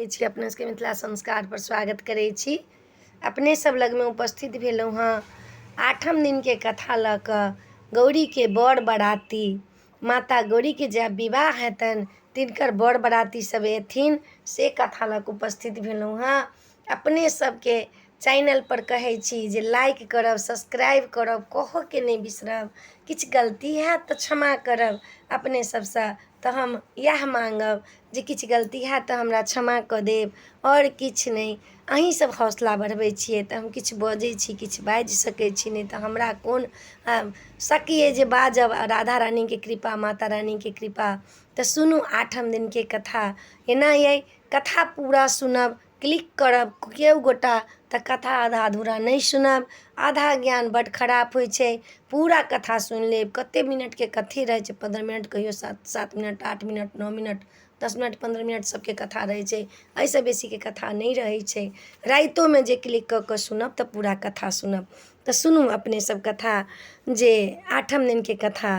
छी अपने सबके मिथिला संस्कारपर स्वागत करै छी। अपने सब लगमे उपस्थित भेलहुँ हँ आठम दिनके कथा लऽ कऽ, गौरीके बर बराती। माता गौरीके जब विवाह हेतनि तिनकर बर बराती सब एथिन, से कथा लऽ कऽ उपस्थित भेलहुँ हँ। अपने सबके चैनलपर कहै छी जे लाइक करब, सब्सक्राइब करब, कहऽके नहि बिसरब। किछु गलती हैत तऽ क्षमा करब अपने सबसँ। तऽ हम इएह माँगब जे किछु गलती हैत तऽ हमरा क्षमा कऽ देब, आओर किछु नहि। अहीँ सब हौसला बढ़बै छियै तऽ हम किछु बजै छी, किछु बाजि सकै छी, नहि तऽ हमरा कोन शक अइ जे बाजब। राधा रानीके कृपा, माता रानीके कृपा। तऽ सुनू आठम दिनके कथा एना अइ। कथा पूरा सुनब, क्लिक करब केओ गोटा तऽ कथा आधा अधूरा नहि सुनब, आधा ज्ञान बड्ड खराब होइ छै। पूरा कथा सुनि लेब। कतेक मिनटके कथे रहै छै? 15 मिनट, कहियो 7 minute, 8 minute, 9 minute, 10 minute, 15 minute सबके कथा रहै छै, एहिसँ बेसीके कथा नहि रहै छै। रातिओमे जे क्लिक कऽ कऽ सुनब तऽ पूरा कथा सुनब। तऽ सुनू अपने सब कथा जे आठम दिनके कथा।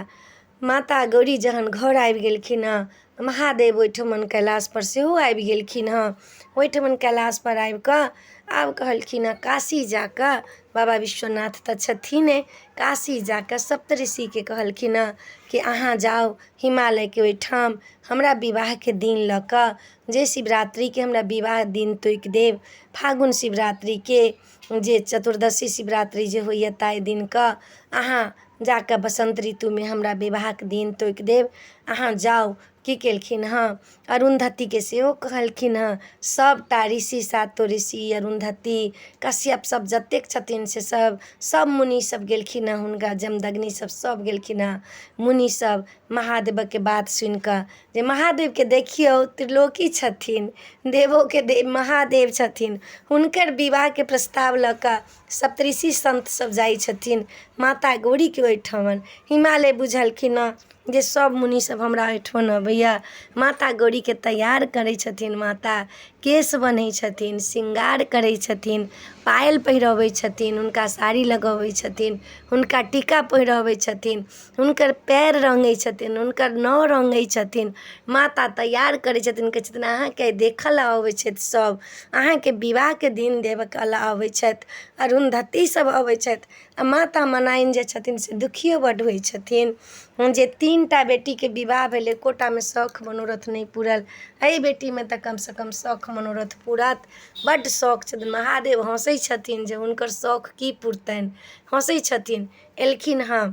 माता गौरी जहन घर आबि गेलखिन हँ, महादेव ओहिठमन कैलाशपर सेहो आबि गेलखिन हँ। ओहिठमन कैलाशपर आबिकऽ आब कहलखिन हँ, काशी जाकऽ, बाबा विश्वनाथ तऽ छथिने, काशी जाकऽ सप्तऋषिके कहलखिन हँ कि अहाँ जाउ हिमालयके ओहिठाम, हमरा विवाहके दिन लऽ कऽ, जे शिवरात्रिके हमरा विवाह दिन तोकि देब, फागुन शिवरात्रिके जे चतुर्दशी शिवरात्रि जे होइए ताहि दिनके अहाँ जाकऽ बसन्त ऋतुमे हमरा विवाहके दिन तोकि देब, अहाँ जाउ। की केलखिन हँ? अरुन्धतीके सेहो कहलखिन हँ। सभटा ऋषि, सातो ऋषि, अरुन्धति, कश्यप सब जतेक छथिन से सब सब मुनि सब गेलखिन हँ हुनका, जमदग्नि सब सब गेलखिन हँ मुनि सब। महादेवके बात सुनिकऽ जे महादेवके देखियौ, त्रिलोकी छथिन, देवोके देव महादेव छथिन, हुनकर विवाहके प्रस्ताव लऽ कऽ सप्तऋषि सन्त सब जाइ छथिन माता गौरीके ओहिठमन। हिमालय बुझलखिन हँ जे सब मुनि सब हमरा ओहिठमन अबैए। माता गौरीके तैयार करै छथिन, माता केश बन्है छथिन, श्रृंगार करै छथिन, पायल पहिरबै छथिन, हुनका साड़ी लगबै छथिन, हुनका टीका पहिरबै छथिन, हुनकर पयर रङ्गै छथिन, हुनकर नह रङ्गै छथिन। माता तैयार करै छथिन। कहै छथिन, अहाँके देखऽ लए अबै छथि सब, अहाँके विवाहके दिन देखऽ लए अबै छथि, अरुन्धती सब अबै छथि। आओर माता मनाइन जे छथिन से दुखियो बड्ड होइ छथिन जे 3टा बेटीके विवाह भेल, एकोटामे शौख मनोरथ नहि पूरल, एहि बेटीमे तऽ कमसँ कम शौख मनोरथ पूरत। बड्ड शौख छथिन। महादेव हँसै छथिन जे हुनकर शौख की पुरतनि। हँसै छथिन। एलखिन हँ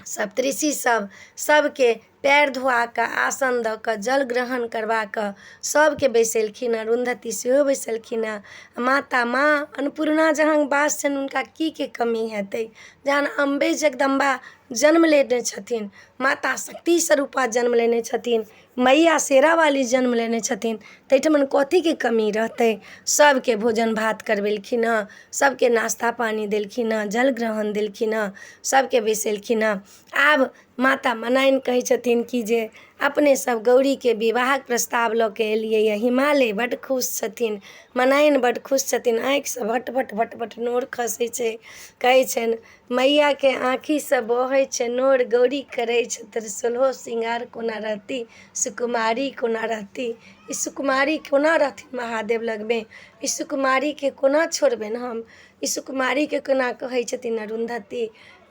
सप्तऋषि सब, सबके पयर धोआ कऽ, आसन दऽ कऽ, जल ग्रहण करबा कऽ सबके बैसेलखिन। अरुन्धती सेहो बैसलखिन हँ। माता माँ अन्नपूर्णा जहन वास छनि, हुनका की के कमी हेतै? जहन अम्बे जगदम्बा जन्म लेने छथिन, माता शक्ति स्वरूपा जन्म लेने छथिन, मैया शेरावाली जन्म लेने छथिन, ताहिठमन कथीके कमी रहतै? सबके भोजन भात करबेलखिन हँ, सबके नाश्ता पानी देलखिन हँ, जल ग्रहण देलखिन हँ, सबके बैसेलखिन हँ। आब माता मनाइन कहै छथिन कि जे अपने सब गौरीके विवाहक प्रस्ताव लऽ कऽ एलियै। हिमालय बड्ड खुश छथिन, मनाइन बड्ड खुश छथिन, आँखिसँ भट भट भट भट नोर खसै छै। कहै छनि, मैयाके आँखिसँ बहै छै नोर, गौरी करै छथि सोलहो श्रृंगार, कोना रहती सुकुमारी, कोना रहती ई सुकुमारी, कोना रहथिन महादेव लगमे? ई सुकुमारीके कोना छोड़बनि हम? ई सुकुमारीके कोना? कहै छथिन अरुन्धती,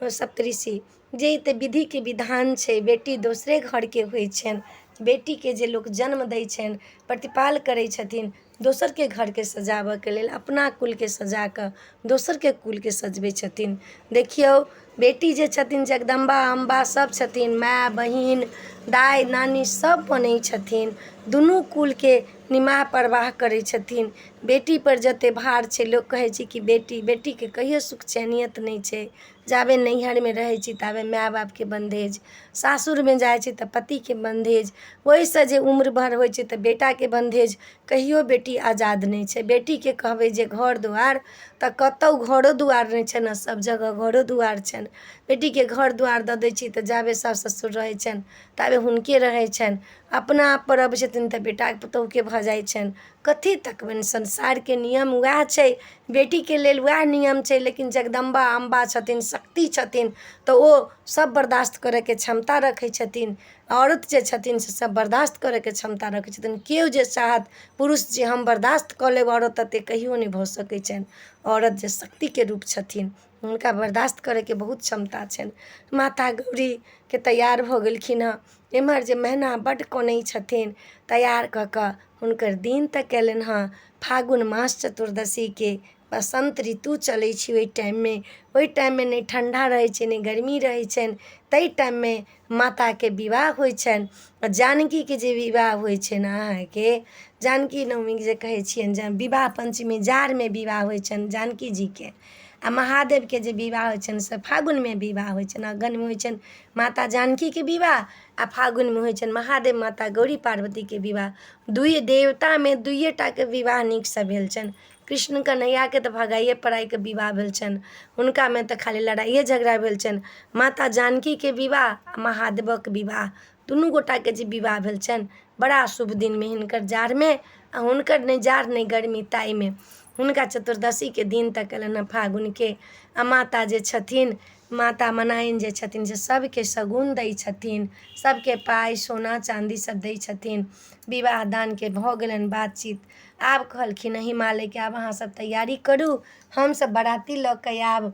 सप्तऋषि, जे ई तऽ विधिके विधान छै, बेटी दोसरे घरके होइ छनि। बेटीके जे लोक जन्म दै छनि, प्रतिपाल करै छथिन, दोसरके घरके सजाबऽके लेल अपना कुलके सजा कऽ दोसरके कुलके सजबै छथिन। देखियौ, बेटी जे छथिन जगदम्बा अम्बा सब छथिन, माय, बहिन, दाइ, नानी सब बनै छथिन, दुनू कुलके निमाह परवाह करै छथिन। बेटीपर जते भार छै, लोक कहै छै कि बेटी, बेटीके कहियो सुख चैनियत नहि छै। जाबे नैहरमे रहै छी ताबे माय बापके बन्धेज, सासुरमे जाइ छै तऽ पतिके बन्धेज, ओहिसँ जे उम्र भर होइ छै तऽ बेटाके बन्धेज। कहियो बेटी आजाद नहि छै। बेटीके कहबै जे घर दुआरि तऽ कतहु घरो दुआरि नहि छनि, आओर सब जगह घरो दुआरि छनि। बेटीके घर दुआरि दऽ दै छी तऽ जाबे सासु ससुर रहै छनि ताबे हुनके रहै छनि। अपना आपपर अबै छथिन तऽ बेटा पुतौहके भऽ जाइ छनि। कथी तकबनि? संसारके नियम उएह छै, बेटीके लेल उएह नियम छै। लेकिन जगदम्बा अम्बा छथिन, शक्ति छथिन, तऽ ओ सब बर्दाश्त करैके क्षमता रखै छथिन। औरत जे छथिन से सब बर्दाश्त करैके क्षमता रखै छथिन। केओ जे चाहत पुरुष जे हम बर्दाश्त कऽ लेब औरत तते कहियो नहि भऽ सकै छनि। औरत जे शक्तिके रूप छथिन, हुनका बर्दाश्त करैके बहुत क्षमता छनि। माता गौरीके तैयार भऽ गेलखिन हँ। एम्हर जे मैना बड्ड कनै छथिन, तैयार कऽ कऽ हुनकर दिन तकेलनि हँ। फागुन मास चतुर्दशीके बसन्त ऋतु चलै छै ओहि टाइममे। ओहि टाइममे नहि ठण्डा रहै छै, नहि गर्मी रहै छनि। ताहि टाइममे माताके विवाह होइ छनि। आ जानकीके जे विवाह होइ छनि, अहाँके जानकी नवमी जे कहै छियनि, जे विवाह पञ्चमी जाड़मे विवाह होइ छनि जानकी जीके, आ महादेवके जे विवाह होइ छनि से फागुनमे विवाह होइ छनि। अगहनमे होइ छनि माता जानकीके विवाह, आ फागुनमे होइ छनि महादेव माता गौरी पार्वतीके विवाह। दुइ देवतामे दुइए टाके विवाह नीकसँ भेल छनि। कृष्ण कन्हैयाके तऽ भगाइए पड़ाइके विवाह भेल छनि, हुनकामे तऽ खाली लड़ाइए झगड़ा भेल छनि। माता जानकीके विवाह आ महादेवक विवाह, दुनू गोटाके जे विवाह भेल छनि बड़ा शुभ दिनमे, हिनकर जाड़मे आ हुनकर नहि जाड़ नहि गर्मी, ताहिमे हुनका चतुर्दशीके दिन तकलनि हँ फागुनके। आ माता जे छथिन, माता मनाइन जे छथिन, से सभके शगुन दै छथिन, सभके पाइ सोना चाँदी सब दै छथिन। विवाह दानके भऽ गेलनि बातचीत। आब कहलखिन हिमालयके, आब अहाँ सब तैयारी करू, हमसब बराती लऽ कऽ आयब,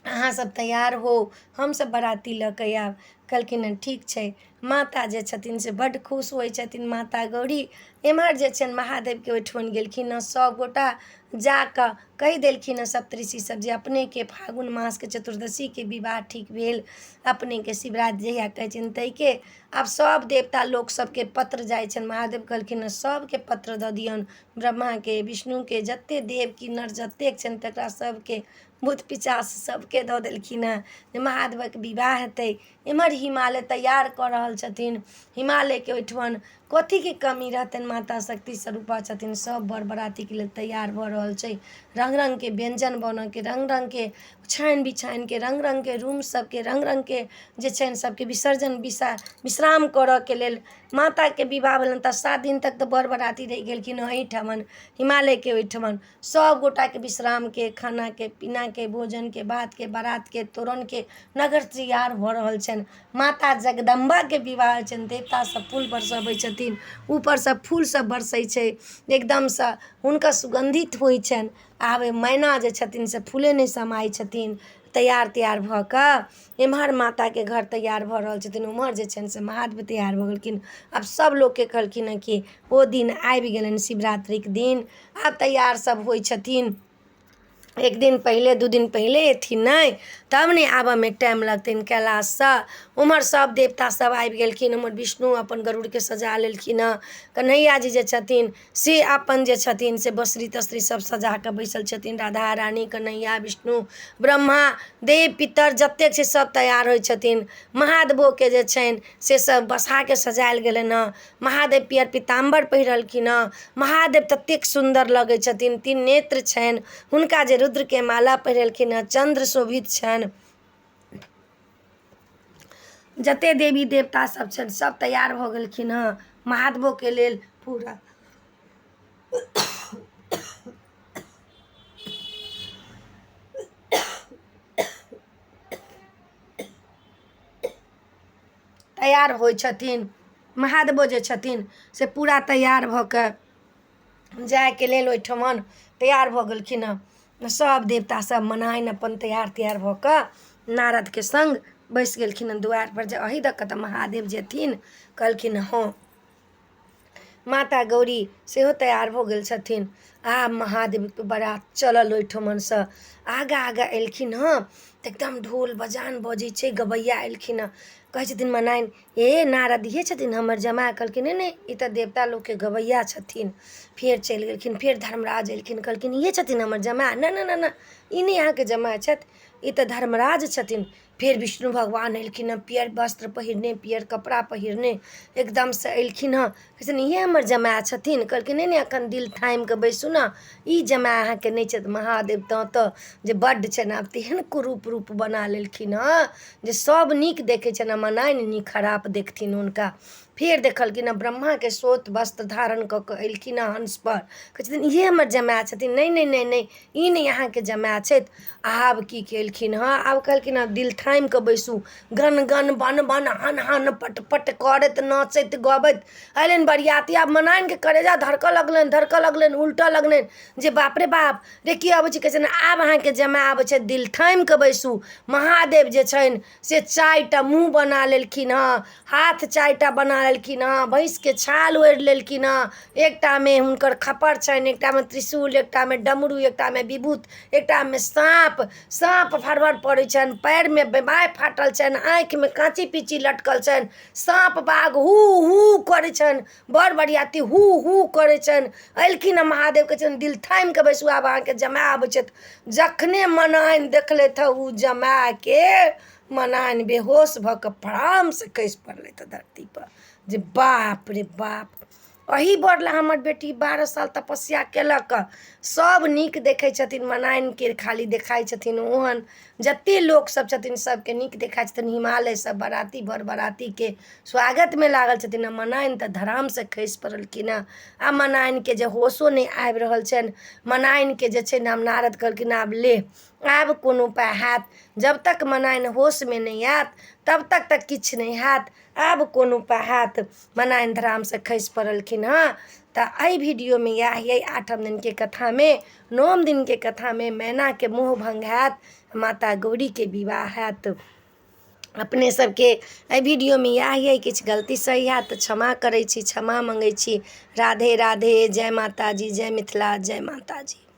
अहाँ सब तैयार होउ, हमसब बराती लऽ कऽ आयब। कहलखिन हँ ठीक छै। माता जे छथिन से बड्ड खुश होइ छथिन माता गौरी। एम्हर जे छनि महादेवके ओहिठमन गेलखिन हँ, सब गोटा जा कऽ कहि देलखिन हँ सप्तऋषि सब जे अपनेके फागुन मासके चतुर्दशीके विवाह ठीक भेल, अपनेके शिवरात्रि जहिया कहै छियनि ताहिके। आब सब देवता लोक सबके पत्र जाइ छनि। महादेव कहलखिन हँ सबके पत्र दऽ दियौन, ब्रह्माके विष्णुके जते देव किन्नर जतेक छनि तकरा सबके, भूत पिचास सबके दऽ देलखिन हँ जे महादेवक विवाह हेतै। एम्हर हिमालय तैयार कऽ रहल छथिन। हिमालयके ओहिठमन कथीके कमी रहतनि? माता शक्ति स्वरूपा छथिन। सब बर बरातीके लेल तैयार भऽ रहल छै। रङ्ग रङ्गके व्यञ्जन बनऽके, रङ्ग रङ्गके ओछानि बिछानिके, रङ्ग रङ्गके रूम सबके, रङ्ग रङ्गके जे छनि सबके विसर्जन विश्राम करऽके लेल। माताके विवाह भेलनि तऽ 7 दिन तक तऽ बर बराती रहि गेलखिन एहिठमन हिमालयके ओहिठमन। सब गोटाके विश्रामके, खानाके पीनाके, भोजनके, भातके, बारातके, तोरणके नगर तैयार भऽ रहल छनि। माता जगदम्बाके विवाह होइ छनि। देवता सब फूल बरसबै छथिन, ऊपरसँ फूल सब बरसै छै, एकदमसँ हुनकर सुगन्धित होइ छनि। आब मैना जे छथिन से फूले नहि समाइ छथिन। तैयार तैयार भऽ कऽ एम्हर माताके घर तैयार भऽ रहल छथिन, ओम्हर जे छनि से महादेव तैयार भऽ गेलखिन। आब सब लोकके कहलखिन हँ कि ओ दिन आबि गेलनि शिवरात्रिके दिन, आब तैयार सब होइ छथिन। एक दिन पहिले 2 दिन पहिले एथिन नहि तब ने आबऽमे टाइम लगतनि कैलाशसँ। उम्हर सब देवता सब आबि गेलखिन। उम्हर विष्णु अपन गरुड़के सजा लेलखिन हँ। कन्हैया जी जे छथिन से अपन जे छथिन से बसरी तसरी सब सजा कऽ बैसल छथिन। राधा रानी कन्हैया विष्णु ब्रह्मा देव पितर जतेक छै सब तैयार होइ छथिन। महादेवोके जे छनि से सब बसहाके सजायल गेलनि हँ। महादेव पियर पीताम्बर पहिरलखिन हँ। महादेव ततेक सुन्दर लगै छथिन, 3 नेत्र छनि हुनका, जे रुद्रके माला पहिरेलखिन हँ, चन्द्र शोभित छनि। जते देवी देवता सब छनि सब तैयार भऽ गेलखिन हँ महादेवोके लेल पूरा। तैयार होइ छथिन। महादेवो जे छथिन से पूरा तैयार भऽ कऽ जायके लेल ओहिठमन तैयार भऽ गेलखिन हँ। सब देवता सब मनाइन अपन तैयार तैयार भऽ कऽ नारदके सङ्ग बैस गेलखिन हँ दुआरिपर जे अही दऽ कऽ तऽ महादेव जेथिन। कहलखिन हँ। माता गौरी सेहो तैयार भऽ गेल छथिन। आब महादेवके बारात चलल ओहिठमनसँ। आगाँ आगाँ एलखिन हँ तऽ एकदम ढोल बजान बजै छै, गबैआ एलखिन हँ। कहै छथिन मनाइन, हे नारद इहे छथिन हमर जमाय? कहलखिन नहि नहि, ई तऽ देवता लोकके गबैआ छथिन। फेर चलि गेलखिन। फेर धर्मराज एलखिन, कहलखिन इहे छथिन हमर जमाय? नहि नहि नहि नहि, ई नहि अहाँके जमाय छथि, ई तऽ धर्मराज छथिन। फेर विष्णु भगवान एलखिन हँ, पियर वस्त्र पहिरने, पियर कपड़ा पहिरने एकदमसँ एलखिन हँ। कहै छथिन, इएह हमर जमाए छथिन? कहलखिन, नहि नहि, एखन दिल थामि कऽ बैसू ने, ई जमाए अहाँके नहि छथि। महादेव तँ तऽ जे बड्ड छनि, आब तेहन कुरूप रूप बना लेलखिन हँ जे सभ नीक देखै छनि आ मनाइन नीक खराप देखथिन हुनका। फेर देखलखिन हँ, ब्रह्माके श्वेत वस्त्र धारण कऽ कऽ एलखिन हँ हंसपर। कहै छथिन, इएह हमर जमाए छथिन? नहि नहि नहि नहि, ई नहि अहाँके जमाए छथि। आब की केलखिन हँ? आब कहलखिन हँ, दिल थामि कऽ बैसू। गन गन बन बन हन हन पट पट करैत नाचैत गबैत अयलनि बरियाती। आब मनाइनके करेजा धड़कऽ लगलनि, धड़कऽ लगलनि, उलटऽ लगलनि जे बाप रे बाप रे, की अबै छै? कहै छै, आब अहाँके जमाए अबै छै, दिल थामि कऽ बैसू। महादेव जे छनि से 4टा मुँह बना लेलखिन हँ, हाथ 4टा बना लेलखिन हँ, भैँसके छाल ओढ़ि लेलखिन हँ। एकटामे हुनकर खप्पर छनि, एकटामे त्रिशूल, एकटामे डमरू, एकटामे विभूत, एकटामे साँप। साँप फड़फड़ पड़ै छनि, पएरमे बेमाय फाटल छनि, आँखिमे काँची पीची लटकल छनि। साँप बाघ हू हू करै छनि, बड़ बरियाती हू हू करै छनि। एलखिन हँ महादेव, कहै छनि, दिल थामि कऽ बैसू, आब अहाँके जमाए अबै छथि। जखने मनाइन देखलथि हँ ओ जमाएके, मनाइन बेहोश भऽ कऽ फड़ामसँ खसि पड़लथि धरतीपर जे बाप रे बाप, एही बर लए हमर बेटी 12 साल तपस्या केलक। सभ नीक देखै छथिन, मनाइनके खाली देखाइ छथिन ओहन। जतेक लोकसभ छथिन सभके नीक देखाइ छथिन। हिमालय सभ बराती बर बरातीके स्वागतमे लागल छथिन आ मनाइन तऽ धरामसँ खसि पड़लखिन हँ। आ मनाइनके जे होशो नहि आबि रहल छनि। मनाइनके जे छै ने, हम नारद कहलखिन, आब ले, आब कोनो उपाय हैत? जब तक मनाइन होशमे नहि आयत तब तक तऽ किछु नहि हैत। आब कोन उपाय हैत? मनाइन धरामसँ खसि पड़लखिन हँ। तऽ एहि वीडियोमे इएह अइ आठम दिनके कथामे। नौम दिनके कथामे मैनाके मोह भङ्ग हैत, माता गौरीके विवाह हैत। अपने सबके एहि वीडियोमे इएह अइ। किछु गलती सही हैत तऽ क्षमा करै छी, क्षमा मङ्गै छी। राधे राधे, जय माताजी, जय मिथिला, जय माताजी।